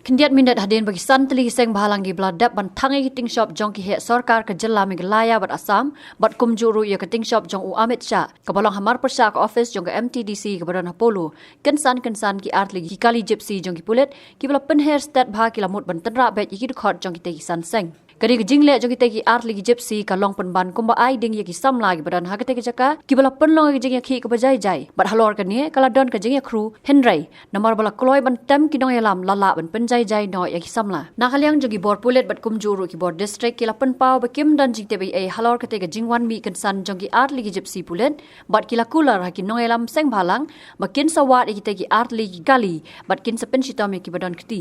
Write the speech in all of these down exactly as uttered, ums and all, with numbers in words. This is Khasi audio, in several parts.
Khyndiat minit hadien ba ki san tylli ki seng bhalang ki ba la dep ban thang ïa ki ting shop jong ki heh sorkar ka jylla Meghalaya bad Assam, bad kumjuh ruh ïa ka ting shop jong u Amit Shah, kaba long hamar pyrshah ka office jong ka M T D C kaba don ha Polo, kynsan kynsan ki ar tylli ki kali Gypsy jong ki pulit, ki ba la pynher stet bha ki la mut ban tynrah beit ïa ki dkhot jong kitei ki san seng. Ka dei ka jingleh jong kitei ki ar tylli ki Gypsy ka long pynban kumba ai ding ïa ki samla ki ba don ha katei ka jaka, ki ba la pynlong ïa ka jingïakhih kaba jai jai. Bad halor kane ka la don ka jingïakhru, hynrei namar ba la kloi ban tem ki nongïalam la lah ban pynjai jai noh ïa ki samla. Na ka liang jong ki bor pulit bad kumjuh ruh ki bor district ki la pynpaw ba kim don jingtip ei ei halor katei ka jingwan mih kynsan jong ki ar tylli ki Gypsy pulit, bad ki la kular ha ki nongïalam seng bhalang ba kin sa wad ïa kitei ki ar tylli ki kali, bad kin sa pynshitom ïa ki ba don kti.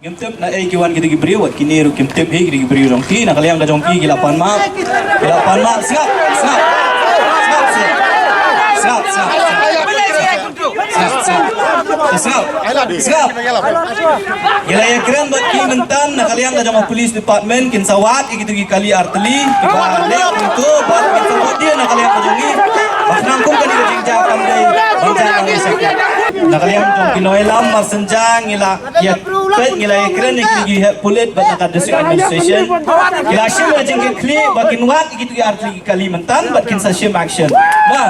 Ngim tip na ei ki wan kito ki briew, wat kine ruh kim tip hi kito ki briew jong ki, na ka liang ka jong ki ki la pan map, ki la pan map, sngap, sngap, sngap, sngap, sngap, sngap, sngap, sngap, sngap, sngap. Ngi la ïakren bad ki myntan na ka liang ka jong ka police department kin sa wad ïa kito ki kali ar tylli kiba leh kumto bad kin sa wad ïa na ka liang ka jong ngi. Ba khnang kum kane ka jingjia kam dei ban jia nangne sha khmat. Na ka liang jong ki nongïalam mar shen jia ngi la ïa peit ngi la ïakren ïa kito ki heh pulit bad na ka district administration. Ki la shim ïa ka jingkitkhlieh ba kin wad ïa kito ki ar tylli ki kali myntan bad kin sa shim action. Ba